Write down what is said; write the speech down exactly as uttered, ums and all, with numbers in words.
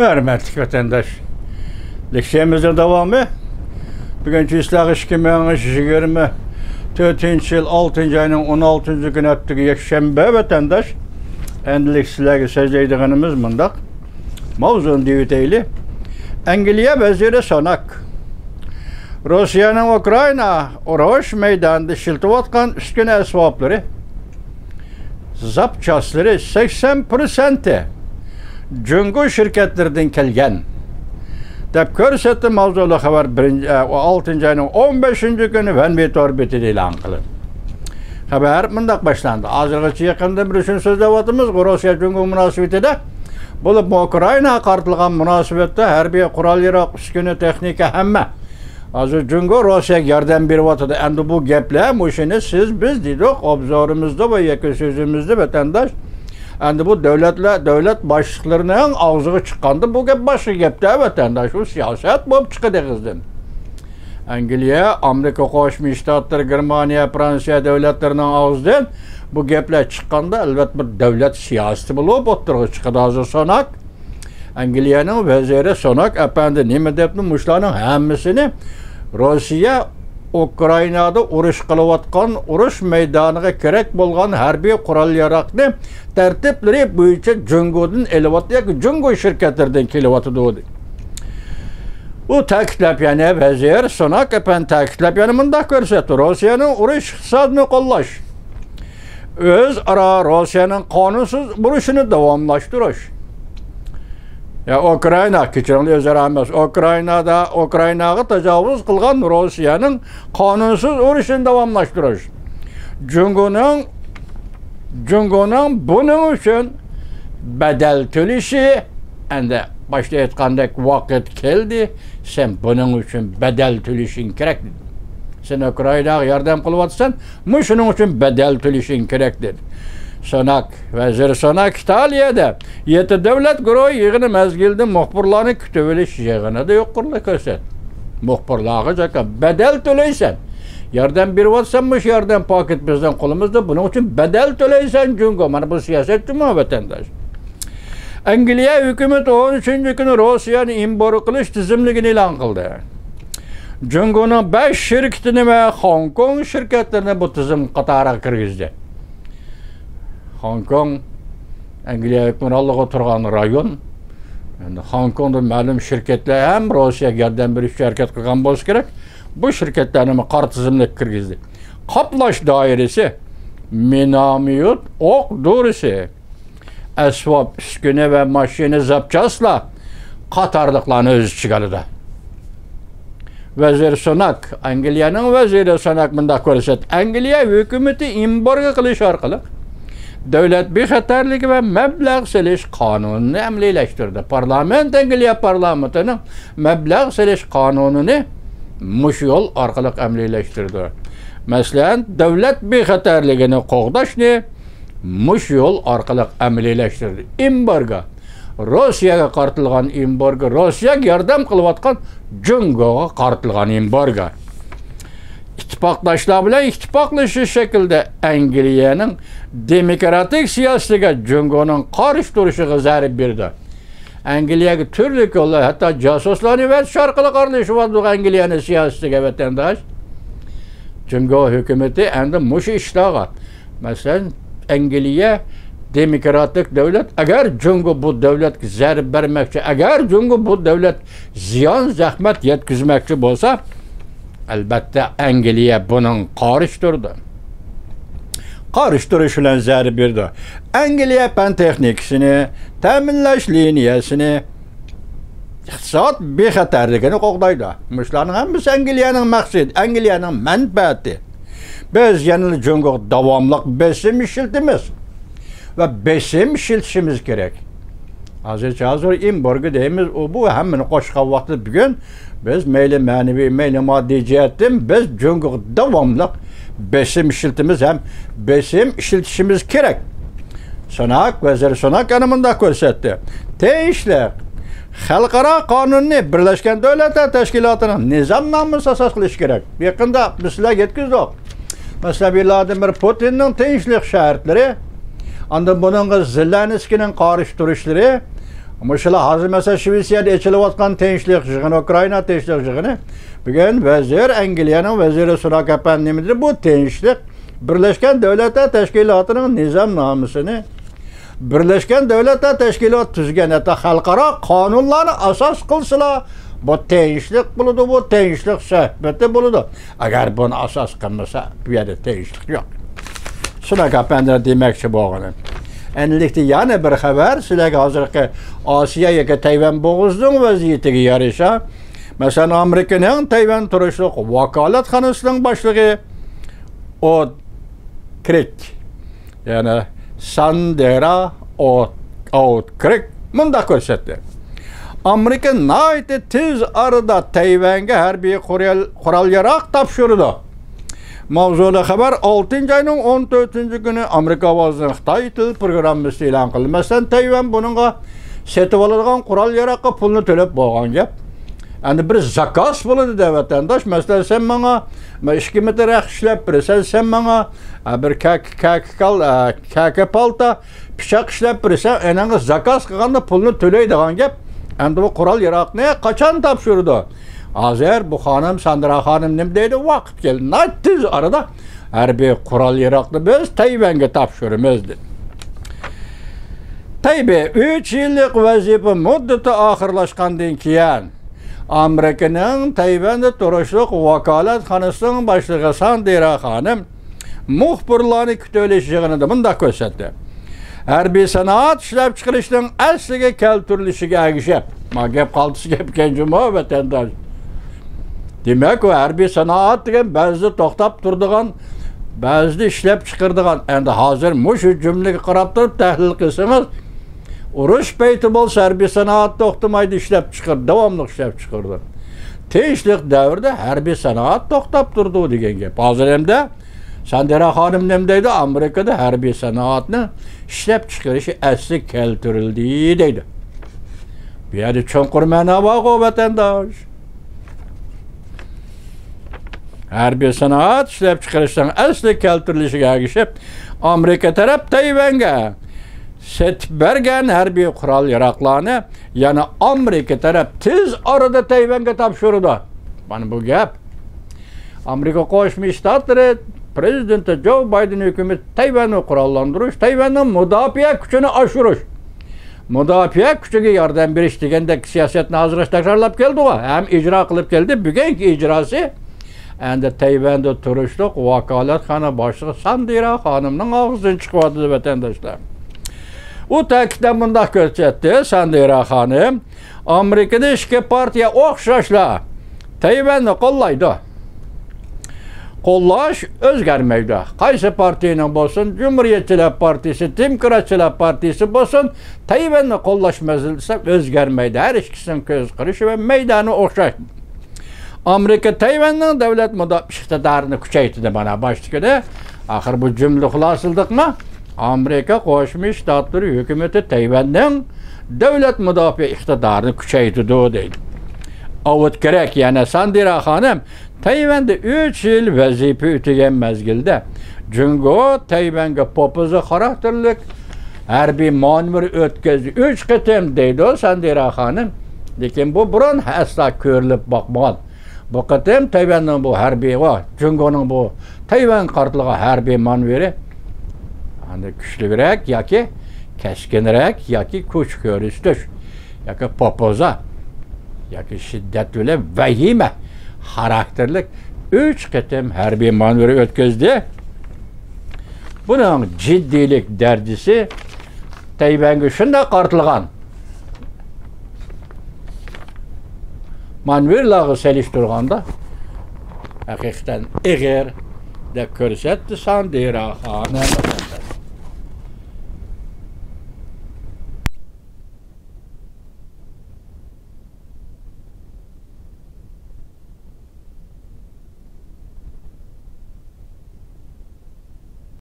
ھۆرمەتلىك ۋەتەنداش، لېكسىيەمىزنىڭ داۋامى. بۈگۈن چىسلاغ ئىككى مىڭ يىگىرمە تۆتىنچى يىل ئالتىنچى ئاينىڭ ئون ئالتىنچى كۈنى، ھەپتىگە يەكشەنبە ۋەتەنداش. ئەمدى لېكسىيەلەرگە سۆزلەيدىغىنىمىز مۇنداق. ماۋزۇنى دېيىۋېتەيلى. ئەنگلىيە ۋەزىرى سۇناك روسىيەنىڭ ئۇكرائىنا ئۇرۇش مەيدانىدا ئىشلىتىۋاتقان ئۈسكۈنە ئەسۋابلىرى، زاپچاسلىرى سەكسەن پىرسەنتى جۇڭگو شىركەتلىرىدىن كەلگەن، دەپ كۆرسەتتى. ماۋزۇلۇق خەۋەر بىرىنچى، ئە، ئالتىنچى ئاينىڭ ئون بەشىنچى كۈنى ۋەنبى تور بېتىدە ئېلان قىلىندى. خەۋەر مۇنداق باشلاندى. ھازىرغىچە يېقىندىن بېرى شۇنى سۆزلەۋاتىمىز، روسىيە جۇڭگو مۇناسىۋىتىدە، بولۇپمۇ ئۇكرائىناغا قارىتىلغان مۇناسىۋەتتە ھەربىي قورال-ياراغ، ئۈسكۈنە، تېخنىكا، ھەممە. ھازىر جۇڭگو روسىيەگە ياردەم بېرىۋاتىدۇ. ئەمدى بۇ گەپلەر، مۇشۇنى سىز، بىز دېدۇق ئوبزورىمىزدا ۋە يەككە سۆزىمىزدە، ۋەتەنداش. ئەمدى بۇ دۆلەتلەر، دۆلەت باشلىقلىرىنىڭ ئاغزىغا چىققاندا، بۇ گەپ باشقا گەپتە، ۋەتەنداش. ئۇ سىياسەت بولۇپ چىقىدۇ ئېغىزدىن. ئەنگلىيە، ئامېرىكا قوشما شتاتلىرى، گېرمانىيە، فرانسىيە دۆلەتلىرىنىڭ ئاغزىدىن بۇ گەپلەر چىققاندا، ئەلۋەتتە، بىر دۆلەت سىياسىتى بولۇپ ئوتتۇرىغا چىقىدۇ. ھازىر سۇناك، ئەنگلىيەنىڭ ۋەزىرى سۇناك ئەپەندى نېمە دەپتۇ؟ مۇشۇلارنىڭ ھەممىسىنى روسىيە ئۇكرائىنادا ئۇرۇش قىلىۋاتقان، ئۇرۇش مەيدانىغا كېرەك بولغان ھەربىي قورال-ياراغنى تەرتىپلىرى بويىچە جۇڭگودىن ئېلىۋاتىدۇ ياكى جۇڭگو شىركەتلىرىدىن كېلىۋاتىدۇ، دېدى. ئۇ تەكىتلەپ يەنە، ۋەزىر سۇناك ئەپەندى تەكىتلەپ يەنە مۇنداق كۆرسەتتى: روسىيەنىڭ ئۇرۇش ئىقتىسادىنى قوللاش، ئۆزئارا روسىيەنىڭ قانۇنسىز ئۇرۇشىنى داۋاملاشتۇرۇش. يا ئۇكرائىنا، كەچۈرۈڭلار، ئۆزئارا ئەمەس، ئۇكرائىنادا، ئۇكرائىناغا تاجاۋۇز قىلغان روسىيەنىڭ قانۇنسىز ئۇرۇشىنى داۋاملاشتۇرۇش. جۇڭگونىڭ، جۇڭگونىڭ بۇنىڭ ئۈچۈن بەدەل تۆلىشى، ئەمدى باشتا ئېيتقاندەك ۋاقىت كەلدى، سەن بۇنىڭ ئۈچۈن بەدەل تۆلىشىڭ كېرەك، دېدى. سەن ئۇكرائىناغا ياردەم قىلىۋاتىسەن، مۇشۇنىڭ ئۈچۈن بەدەل تۆلىشىڭ كېرەك، دېدى. سۇناك، ۋەزىر سۇناك ئىتالىيەدە يەتتە دۆلەت گۇرۇھى يىغىنى مەزگىلىدە مۇخبىرلارنى كۈتۈۋېلىش يىغىنىدا يۇقىرىدا كۆرسەتتى. مۇخبىرلارغا جاكا بەدەل تۆلەيسەن. ياردەم بېرىۋاتسان، مۇشۇ ياردەم پاكېتى بىزنىڭ قولىمىزدا، بۇنىڭ ئۈچۈن بەدەل تۆلەيسەن جۇڭگو. مانا بۇ سىياسەتچىمۇ، ۋەتەنداش؟ ئەنگلىيە ھۆكۈمىتى ئون ئۈچىنچى كۈنى روسىيەنى ئېمبارگو قىلىش تىزىملىكىنى ئېلان قىلدى. جۇڭگونىڭ بەش شىركىتىنى ۋە خوڭكوڭ شىركەتلىرىنى بۇ تىزىم قاتارىغا كىرگۈزدى. خوڭكوڭ ئەنگلىيە ھۆكۈمرانلىقىدا تۇرغان رايون. ئەمدى خوڭكوڭدا مەلۇم شىركەتلەر ھەم روسىيەگە ياردەم بېرىش ئۈچۈن ھەرىكەت قىلغان بولسا كېرەك. بۇ شىركەتلەرنىمۇ قارا تىزىملىككە كىرگۈزدى. قاپلاش دائىرىسى، مىنوميوت ئوق دورىسى، ئەسۋاب ئۈسكۈنە ۋە ماشىنا زاپچاسلار قاتارلىقلارنى ئۆز ئىچىگە ئالىدۇ. ۋەزىر سۇناك، ئەنگلىيەنىڭ ۋەزىرى سۇناك مۇنداق كۆرسەتتى: ئەنگلىيە ھۆكۈمىتى ئېمبارگو قىلىش ئارقىلىق دۆلەت بىخەتەرلىكى ۋە مەبلەغ سېلىش قانۇنىنى ئەمەلىيلەشتۈردى. پارلامېنت، ئەنگلىيە پارلامېنتىنىڭ مەبلەغ سېلىش قانۇنىنى مۇشۇ يول ئارقىلىق ئەمەلىيلەشتۈردى. مەسىلەن، دۆلەت بىخەتەرلىكىنى قوغداشنى مۇشۇ يول ئارقىلىق ئەمەلىيلەشتۈردى. ئېمبارگو، روسىيەگە قارىتىلغان ئېمبارگو، روسىيەگە ياردەم قىلىۋاتقان جۇڭگوغا قارىتىلغان ئېمبارگو. ئىتتىپاقداشلار بىلەن ئىتتىپاقلىشىش شەكلىدە ئەنگلىيەنىڭ دېموكراتىك سىياسىتىگە جۇڭگونىڭ قارشى تۇرۇشىغا زەربە بېرىدۇ. ئەنگلىيەگە تۈرلۈك يوللار، ھەتتا جاسۇسلارنى ئەۋەتىش ئارقىلىق ئارىلىشىۋاتىدۇ ئەنگلىيەنىڭ سىياسىتىگە، ۋەتەنداش. جۇڭگو ھۆكۈمىتى ئەمدى مۇشۇ ئىشلارغا، مەسىلەن، ئەنگلىيە دېموكراتىك دۆلەت، ئەگەر جۇڭگو بۇ دۆلەتكە زەربە بەرمەكچى، ئەگەر جۇڭگو بۇ دۆلەت زىيان، زەخمەت يەتكۈزمەكچى بولسا، ئەلبەتتە، ئەنگلىيە بۇنىڭ قارشى تۇرىدۇ. قارشى تۇرۇش بىلەن زەربە بېرىدۇ. ئەنگلىيە پەن تېخنىكىسىنى، تەمىنلەش لىنىيەسىنى، ئىقتىساد بىخەتەرلىكىنى قوغدايدۇ. مۇشۇلارنىڭ ھەممىسى ئەنگلىيەنىڭ مەقسىتى، ئەنگلىيەنىڭ مەنپەئەتى. بىز يەنىلا جۇڭگوغا داۋاملىق بېسىم ئىشلىتىمىز ۋە بېسىم ئىشلىتىشىمىز كېرەك. ھازىرچە، ھازىر ئېمبارگو دەيمىز، ئۇ بۇ ھەممىنى قوشقان ۋاقىتتا بۈگۈن بىز مەيلى مەنىۋى، مەيلى ماددىي جەھەتتىن بىز جۇڭگوغا داۋاملىق بېسىم ئىشلىتىمىز ھەم بېسىم ئىشلىتىشىمىز كېرەك. سۇناك، ۋەزىر سۇناك يەنە مۇنداق كۆرسەتتى: تىنچلىق، خەلقئارا قانۇننى، بىرلەشكەن دۆلەتلەر تەشكىلاتىنىڭ نىزامنامىسى ئاساس قىلىش كېرەك. يېقىندا بىز سىلەرگە يەتكۈزدۇق. مەسىلەن، ۋلادىمىر پۇتىننىڭ تىنچلىق شەرتلىرى، ئاندىن بۇنىڭغا زېلېنسكىينىڭ قارشى تۇرۇشلىرى، مۇشۇلار ھازىر، مەسىلەن، شىۋېتسىيەدە ئېچىلىۋاتقان تىنچلىق يىغىنى، ئۇكرائىنا تىنچلىق يىغىنى. بۈگۈن ۋەزىر، ئەنگلىيەنىڭ ۋەزىرى سۇناك ئەپەندى نېمە دېدى؟ بۇ تىنچلىق، بىرلەشكەن دۆلەتلەر تەشكىلاتىنىڭ نىزامنامىسىنى، بىرلەشكەن دۆلەتلەر تەشكىلاتى تۈزگەن، ھەتتا خەلقئارا قانۇنلارنى ئاساس قىلسىلا، بۇ تىنچلىق بولىدۇ، بۇ تىنچلىق سۆھبىتى بولىدۇ. ئەگەر بۇنى ئاساس قىلمىسا، بۇ يەردە تىنچلىق يوق. سۇناك ئەپەندىنىڭ دېمەكچى بولغىنى. ئەنىلىكتە يەنە بىر خەۋەر، سىلەرگە ھازىرقى ئاسىيا ياكى تەيۋەن بوغۇزىنىڭ ۋەزىيىتىگە يارىشا، مەسىلەن، ئامېرىكىنىڭ تەيۋەن تۇرۇشلۇق ۋاكالەتخانىسىنىڭ باشلىقى ئوت كرىك، يەنى ساندېرا ئوت، ئوت كرىك مۇنداق كۆرسەتتى: ئامېرىكا ناھايىتى تېز ئارىدا تەيۋەنگە ھەربىي قورال، قورال ياراغ تاپشۇرىدۇ. ماۋزۇلۇق خەۋەر ئالتىنچى ئاينىڭ ئون تۆتىنچى كۈنى ئامېرىكا ئاۋازىنىڭ خىتاي تىل پروگراممىسى ئېلان قىلدى. مەسىلەن، تەيۋەن بۇنىڭغا سېتىۋالىدىغان قورال ياراغقا پۇلنى تۆلەپ بولغان گەپ. ئەمدى بىر زاكاز بولىدۇ دە، ۋەتەنداش. مەسىلەن، سەن ماڭا، مەن ئىككى مېتىر رەخت ئىشلەپ بېرىسەن، سەن ماڭا، ئە، بىر كەكە، كەكە كال-، ئە، كەكە پالتا، پىچاق ئىشلەپ بېرىسەن، ئېنىڭغا زاكاز قىلغاندا پۇلنى تۆلەيدىغان گەپ. ئەمدى بۇ قورال ياراغنى قاچان تاپشۇرىدۇ؟ ھازىر بۇ خانىم، ساندرا خانىم نېمە دەيدۇ؟ ۋاقىت كەلدى، ناھايىتى تېز ئارىدا ھەربىي قورال ياراغنى بىز تەيۋەنگە تاپشۇرىمىز، دېدى. تەيبەي ئۈچ يىللىق ۋەزىپە مۇددىتى ئاخىرلاشقاندىن كېيىن، ئامېرىكىنىڭ تەيۋەندە تۇرۇشلۇق ۋاكالەتخانىسىنىڭ باشلىقى ساندېرا خانىم مۇخبىرلارنى كۈتۈۋېلىش يىغىنىدا مۇنداق كۆرسەتتى: ھەربىي سانائەت ئىشلەپچىقىرىشنىڭ ئەسلىگە كەلتۈرۈلۈشىگە ئەگىشىپ، ما گەپ قالتىس گەپكەن جۇمۇ، ۋەتەنداش. دېمەك، ئۇ ھەربىي سانائەت دېگەن بەزىدە توختاپ تۇرىدىغان، بەزىدە ئىشلەپچىقىرىدىغان. ئەمدى ھازىر مۇشۇ جۈملىگە قاراپ تۇرۇپ تەھلىل قىلسىڭىز، ئۇرۇش پەيتى بولسا ھەربىي سانائەت توختىمايدۇ، ئىشلەپچىقىرىدۇ، داۋاملىق ئىشلەپچىقىرىدۇ. تىنچلىق دەۋرىدە ھەربىي سانائەت توختاپ تۇرىدۇ دېگەن گەپ. ھازىر ئەمدى ساندېرا خانىم نېمە دەيدۇ؟ ئامېرىكىدا ھەربىي سانائەتنىڭ ئىشلەپچىقىرىشى ئەسلىگە كەلتۈرۈلدى دەيدۇ. بۇ يەردە چوڭقۇر مەنا بارغۇ، ۋەتەنداش. ھەربىي سانائەت ئىشلەپچىقىرىشنىڭ ئەسلىگە كەلتۈرۈلۈشىگە ئەگىشىپ، ئامېرىكا تەرەپ تەيۋەنگە سېتىپ بەرگەن ھەربىي قورال ياراغلارنى يەنە ئامېرىكا تەرەپ تېز ئارىدا تەيۋەنگە تاپشۇرىدۇ. مانا بۇ گەپ. ئامېرىكا قوشما شتاتلىرى پرېزىدېنتى جو بايدېن ھۆكۈمىتى تەيۋەننى قوراللاندۇرۇش، تەيۋەننىڭ مۇداپىئە كۈچىنى ئاشۇرۇش، مۇداپىئە كۈچىگە ياردەم بېرىش دېگەندەك سىياسەتنى ھازىرغىچە تەكرارلاپ كەلدىغۇ، ھەم ئىجرا قىلىپ كەلدى. بۈگۈنكى ئىجراسى ئەمدى تەيۋەندە تۇرۇشلۇق ۋاكالەتخانا باشلىقى ساندېرا خانىمنىڭ ئاغزىدىن چىقىۋاتىدۇ، ۋەتەنداشلار. ئۇ تەكىتلەپ مۇنداق كۆرسەتتى، ساندېرا خانىم، ئامېرىكىدا ئىككى پارتىيە ئوخشاشلا تەيۋەننى قوللايدۇ. قوللاش ئۆزگەرمەيدۇ. قايسى پارتىيەنىڭ بولسۇن، جۇمھۇرىيەتچىلەر پارتىيىسى، دېموكراتچىلار پارتىيىسى بولسۇن، تەيۋەننى قوللاش مەسىلىسى ئۆزگەرمەيدۇ. ھەر ئىككىسىنىڭ كۆز قارىشى ۋە مەيدانى ئوخشاش. ئامېرىكا تەيۋەننىڭ دۆلەت مۇداپىئە ئىقتىدارىنى كۈچەيتىدۇ. مانا باشتىكىنى، ئاخىر بۇ جۈملە خۇلاسىلىدۇقمۇ؟ ئامېرىكا قوشما شتاتلىرى ھۆكۈمىتى تەيۋەننىڭ دۆلەت مۇداپىئە ئىقتىدارىنى كۈچەيتىدۇ، دەيدۇ. ئاۋۇت كېرەك، يەنە ساندېرا خانىم تەيۋەندە ئۈچ يىل ۋەزىپە ئۆتىگەن مەزگىلدە، جۇڭگو تەيۋەنگە پوپوزا خاراكتېرلىك ھەربىي مانېۋىر ئۆتكۈزدى. ئۈچ قېتىم، دەيدۇ ساندېرا خانىم. لېكىن بۇ بۇرۇن ئەسلا كۆرۈلۈپ باقمىغان. بۇ قېتىم تەيۋەننىڭ بۇ ھەربىي، ۋە جۇڭگونىڭ بۇ تەيۋەنگە قارىتىلغان ھەربىي مانېۋىرى ئەمدى كۈچلۈكرەك ياكى كەسكىنرەك ياكى كۈچ كۆرسىتىش ياكى پوپوزا ياكى شىددەت بىلەن ۋەھىمە خاراكتېرلىك ئۈچ قېتىم ھەربىي مانېۋىر ئۆتكۈزدى. بۇنىڭ جىددىيلىك دەرىجىسى تەيۋەنگە شۇنداق قارىتىلغان مانېۋىرلارغا سېلىشتۇرغاندا ھەقىقەتەن ئېغىر، دەپ كۆرسەتتى ساندېرا خانىم.